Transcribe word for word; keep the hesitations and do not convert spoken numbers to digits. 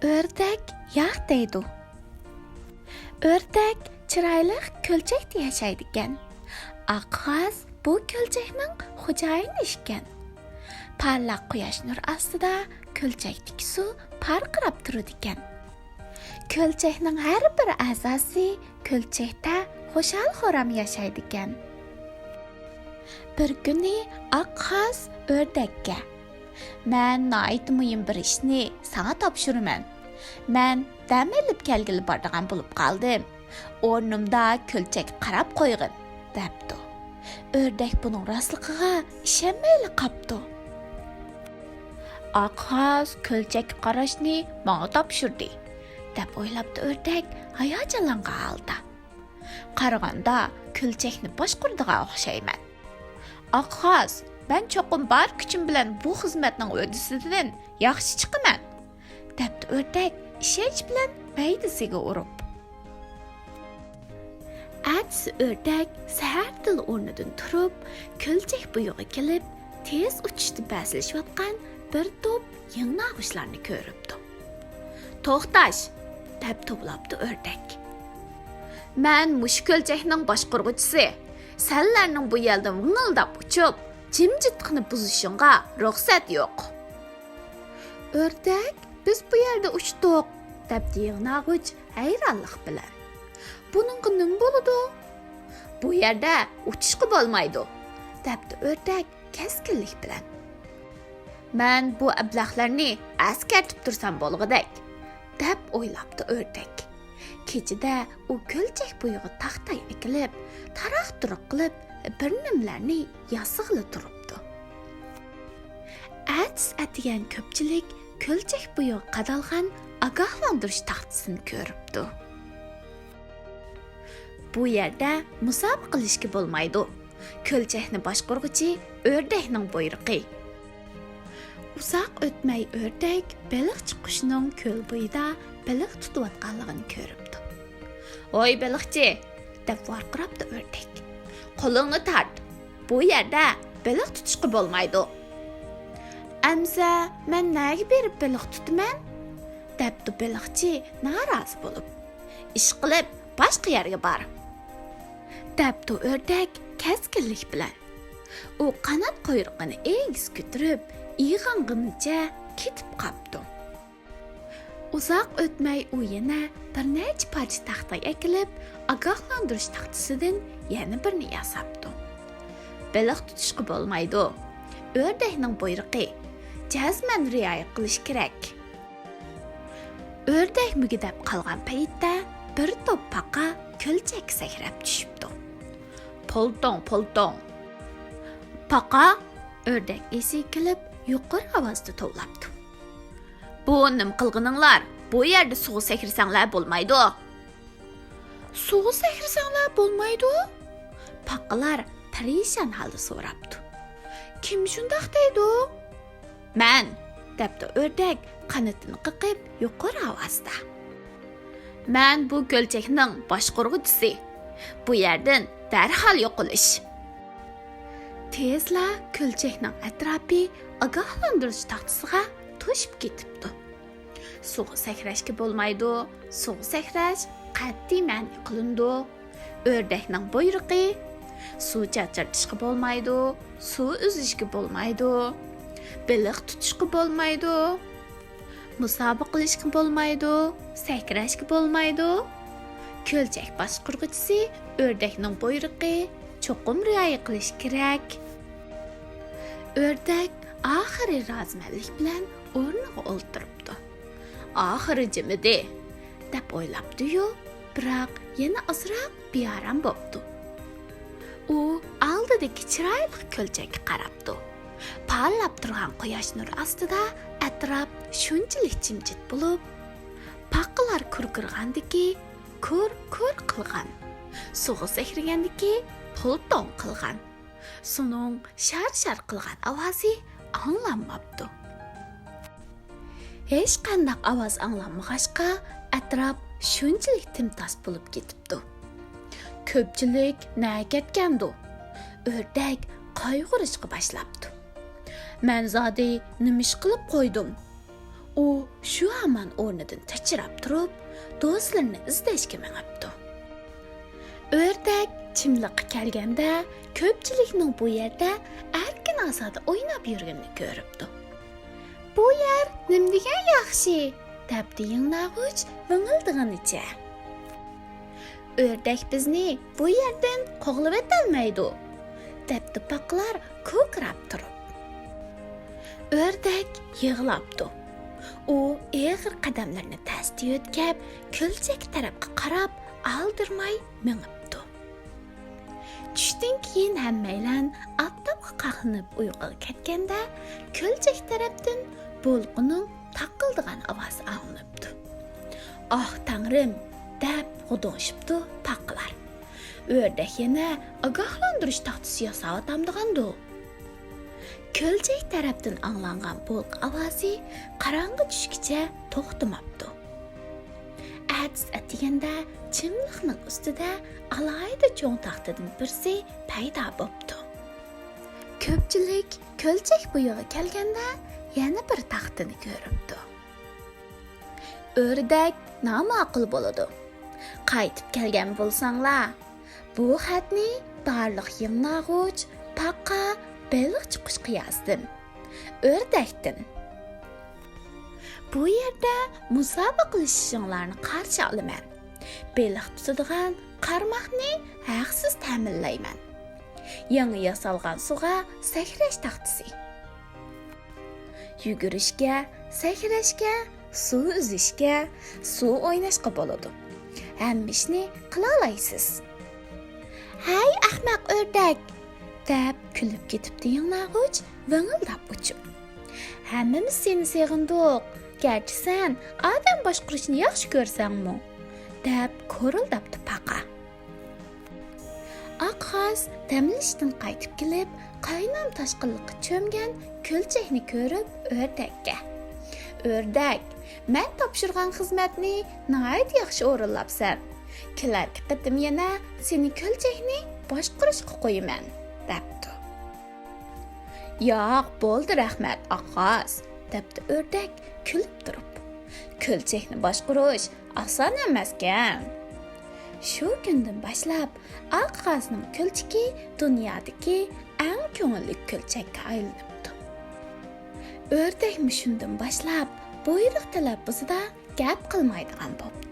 ئۆردەك ياق دەيدۇ. ئۆردەك چىرايلىق كۆلچەكتە ياشايدىكەن. ئاق غاز بۇ كۆلچەكنىڭ خوجايىنى ئىكەن. پارلاق قۇياش نۇر ئاستىدا كۆلچەكتىكى سۇ پارقىراپ تۇرىدىكەن. كۆلچەكنىڭ ھەر بىر ئەزاسى كۆلچەكتە خۇشال-خۇرام ياشايدىكەن. بىر كۈنى ئاق غاز ئۆردەككە، «مەن ناھايىتى مۇھىم بىر ئىشنى ساڭا تاپشۇرىمەن. مەن دەم ئېلىپ كەلگىلى بارىدىغان بولۇپ قالدىم. ئورنۇمدا كۆلچەككە قاراپ قويغىن» دەپتۇ. ئۆردەك بۇنىڭ راستلىقىغا ئىشەنمەيلا قاپتۇ. «ئاق غاز كۆلچەككە قاراشنى ماڭا تاپشۇردى» دەپ ئويلاپتۇ ئۆردەك ھاياجانلانغان ھالدا. «قارىغاندا كۆلچەكنى باشقۇرىدىغان ئوخشايمەن. ئاق غاز، مەن چوقۇم بار كۈچۈم بىلەن بۇ خىزمەتنىڭ ھۆددىسىدىن ياخشى چىقىمەن» دەپتۇ ئۆردەك ئىشەنچ بىلەن مەيدىسىگە ئۇرۇپ. ئەتىسى ئۆردەك سەھەردىلا ئورنىدىن تۇرۇپ، كۆلچەك بويىغا كېلىپ، تېز ئۇچۇشتا بەسلىشىۋاتقان بىر توپ يىڭناغۇچلارنى كۆرۈپتۇ. «توختاش!» دەپ توۋلاپتۇ ئۆردەك. «مەن مۇشۇ كۆلچەكنىڭ باشقۇرغۇچىسى. سەنلەرنىڭ بۇ يەردە ۋىڭىلداپ ئۇچۇپ، جىمجىتلىقنى بۇزۇشۇڭغا رۇخسەت يوق.» «ئۆردەك، بىز بۇ يەردە ئۇچتۇق» دەپتۇ يىڭناغۇچ ھەيرانلىق بىلەن. «بۇنىڭغا نېمە بولىدۇ؟» «بۇ يەردە ئۇچۇشقا بولمايدۇ» دەپتۇ ئۆردەك كەسكىنلىك بىلەن. «مەن بۇ ئەبلەخلەرنى ئەسكەرتىپ تۇرسام بولغۇدەك» دەپ ئويلاپتۇ ئۆردەك. كېچىدە ئۇ كۆلچەك بويىغا تاختاي ئەكېلىپ، تاراق-تۇرۇق قىلىپ، بىر نېمىلەرنى ياسىغىلى تۇرۇپتۇ. ئەتىسى ئەتىگەن كۆپچىلىك كۆلچەك بويىغا قادالغان ئاگاھلاندۇرۇش تاختىسىنى كۆرۈپتۇ. «بۇ يەردە مۇسابىقىلىشىشكە بولمايدۇ. كۆلچەكنى باشقۇرغۇچى ئۆردەكنىڭ بۇيرۇقى.» ئۇزاق ئۆتمەي ئۆردەك بېلىقچى قۇشنىڭ كۆل بويىدا بېلىق تۇتۇۋاتقانلىقىنى كۆرۈپتۇ. «ھوي بېلىقچى!» دەپ ۋارقىراپتۇ ئۆردەك. «قولۇڭنى تارت! بۇ يەردە بېلىق تۇتۇشقا بولمايدۇ.» «ئەمسە مەن نەگە بېرىپ بېلىق تۇتىمەن؟» دەپتۇ بېلىقچى نارازى بولۇپ. «ئىشقىلىپ، باشقا يەرگە بار» دەپتۇ ئۆردەك كەسكىنلىك بىلەن. ئۇ قانات قۇيرۇقىنى ئېگىز كۆتۈرۈپ، ئېغىنغىنىچە كېتىپ قاپتۇ. ئۇزاق ئۆتمەي ئۇ يەنە بىر نەچچە پارچە تاختاي ئەكېلىپ، ئاگاھلاندۇرۇش تاختىسىدىن يەنە بىرنى ياساپتۇ. «بېلىق تۇتۇشقا بولمايدۇ. ئۆردەكنىڭ بۇيرۇقى. جەزمەن رىئايە قىلىش كېرەك.» ئۆردەك مۈگدەپ قالغان پەيتتە بىر توپ پاقا كۆلچەككە سەكرەپ چۈشۈپتۇ. «پولتوڭ، پولتوڭ!» «پاقا!» ئۆردەك ئېسىگە كېلىپ، يۇقىرى ئاۋازدا توۋلاپتۇ. «بۇ نېمە قىلغىنىڭلار؟ بۇ يەردە سۇغا سەكرىسەڭلار بولمايدۇ.» «سۇغا سەكرىسەڭلار بولمايدۇ؟» پاقىلار پەرىشان ھالدا سوراپتۇ. «كىم شۇنداق دەيدۇ؟» «مەن!» دەپتۇ ئۆردەك قانىتىنى قېقىپ يۇقىرى ئاۋازدا. «مەن بۇ كۆلچەكنىڭ باشقۇرغۇچىسى. بۇ يەردىن دەرھال يوقىلىش!» تېزلا كۆلچەكنىڭ ئەتراپى ئاگاھلاندۇرۇش تاختىسىغا توشۇپ كېتىپتۇ. «سۇغا سەكرەشكە بولمايدۇ، سۇغا سەكرەش قەتئىي مەنئى قىلىنىدۇ. ئۆردەكنىڭ بۇيرۇقى، سۇ چاچرىتىشقا بولمايدۇ، سۇ ئۈزۈشكە بولمايدۇ، بېلىق تۇتۇشقا بولمايدۇ، مۇسابىقىلىشىشكە بولمايدۇ، سەكرەشكە بولمايدۇ. كۆلچەك باشقۇرغۇچىسى ئۆردەكنىڭ بۇيرۇقى، چوقۇم رىئايە قىلىش كېرەك.» ئۆردەك ئاخىرى رازىمەنلىك بىلەن ئورنىغا ئولتۇرۇپتۇ. «ئاخىرى جىمىدى» دەپ ئويلاپتۇ-يۇ، بىراق يەنە ئازراق بىئارام بوپتۇ. ئۇ ئالدىدىكى چىرايلىق كۆلچەككە قاراپتۇ. پارلاپ تۇرغان قۇياش نۇرى ئاستىدا ئەتراپ شۇنچىلىك جىمجىت بولۇپ، پاقىلار كۇركۇرىغاندىكى كۇر-كۇر قىلغان، سۇغا سەكرىگەندىكى پولتوڭ قىلغان، سۇنىڭ شار-شار قىلغان ئاۋازى ئاڭلانماپتۇ. ھېچقانداق ئاۋاز ئاڭلانمىغاچقا، ئەتراپ شۇنچىلىك تىمتاس بولۇپ كېتىپتۇ. كۆپچىلىك نەگە كەتكەندۇ؟ ئۆردەك قايغۇرۇشقا باشلاپتۇ. «مەن زادى نېمە ئىش قىلىپ قويدۇم؟» ئۇ شۇ ھامان ئورنىدىن چاچراپ تۇرۇپ، دوستلىرىنى ئىزدەشكە مېڭىپتۇ. ئۆردەك چىملىققا كەلگەندە، كۆپچىلىكنىڭ بۇ يەردە ئەركىن-ئازادە ئويناپ يۈرگىنىنى كۆرۈپتۇ. «بۇ يەر نېمىدېگەن ياخشى!» دەپتۇ يىڭناغۇچ ۋىڭىلدىغىنىچە. «ئۆردەك بىزنى بۇ يەردىن قوغلىۋېتەلمەيدۇ!» دەپتۇ پاقىلار كوكىراپ تۇرۇپ. ئۆردەك يىغلاپتۇ. ئۇ ئېغىر قەدەملىرىنى تەستە يۆتكەپ، كۆلچەك تەرەپكە قاراپ ئالدىرىماي مېڭىپتۇ. چۈشتىن كېيىن ھەممەيلەن ئاپتاپقا قاقلىنىپ ئۇيقۇغا كەتكەندە، كۆلچەك تەرەپتىن بولقىنىڭ تاقىلدىغان ئاۋازى ئاڭلىنىپتۇ. «ئاھ، تەڭرىم!» دەپ غۇدۇڭشىپتۇ پاقىلار. ئۆردەك يەنە ئاگاھلاندۇرۇش تاختىسى ياساۋاتامدىغاندۇ؟ كۆلچەك تەرەپتىن ئاڭلانغان بولقا ئاۋازى قاراڭغۇ چۈشكىچە توختىماپتۇ. ئەتىسى ئەتىگەندە چىملىقنىڭ ئۈستىدە ئالاھىدە چوڭ تاختىدىن بىرسى پەيدا بوپتۇ. كۆپچىلىك كۆلچەك بويىغا كەلگەندە يەنە بىر تاختىنى كۆرۈپتۇ. ئۆردەك ناماقۇل بولىدۇ. قايتىپ كەلگەن بولساڭلار، بۇ خەتنى بارلىق يىڭناغۇچ، پاقا، بېلىقچى قۇشقا يازدىم. ئۆردەكتىن. بۇ يەردە مۇسابىقىلىشىشىڭلارنى قارشى ئالىمەن. بېلىق تۇتىدىغان قارماقنى ھەقسىز تەمىنلەيمەن. يېڭى ياسالغان سۇغا سەكرەش تاختىسى. يۈگۈرۈشكە، سەكرەشكە، سۇ ئۈزۈشكە، سۇ ئويناشقا بولىدۇ. ھەممە ئىشنى قىلالايسىز. ھەي، ئەخمەق ئۆردەك! دەپ كۈلۈپ كېتىپتۇ يىڭناغۇچ ۋىڭىلداپ ئۇچۇپ. ھەممىمىز سېنى سېغىندۇق. گەرچە سەن ئادەم باشقۇرۇشنى ياخشى كۆرسەڭمۇ، دەپ كورۇلداپتۇ پاقا. ئاق غاز دەم ئېلىشتىن قايتىپ كېلىپ، قاينام تاشقىنلىققا چۆمگەن كۆلچەكنى كۆرۈپ ئۆردەككە، ئۆردەك، مەن تاپشۇرغان خىزمەتنى ناھايىتى ياخشى ئورۇنلاپسەن. كېلەركى قېتىم يەنە سېنى كۆلچەكنى باشقۇرۇشقا قويىمەن، دەپتۇ. ياق، بولدى، رەھمەت، ئاق غاز، دەپتۇ ئۆردەك كۈلۈپ تۇرۇپ. كۆلچەكنى باشقۇرۇش ئاسان ئەمەسكەن. شۇ كۈندىن باشلاپ ئاق غازنىڭ كۆلچىكى دۇنيادىكى ئەڭ كۆڭۈللۈك كۆلچەككە ئايلىنىپتۇ. ئۆردەكمۇ شۇندىن باشلاپ بۇيرۇق تەلەپپۇزىدا گەپ قىلمايدىغان بوپتۇ.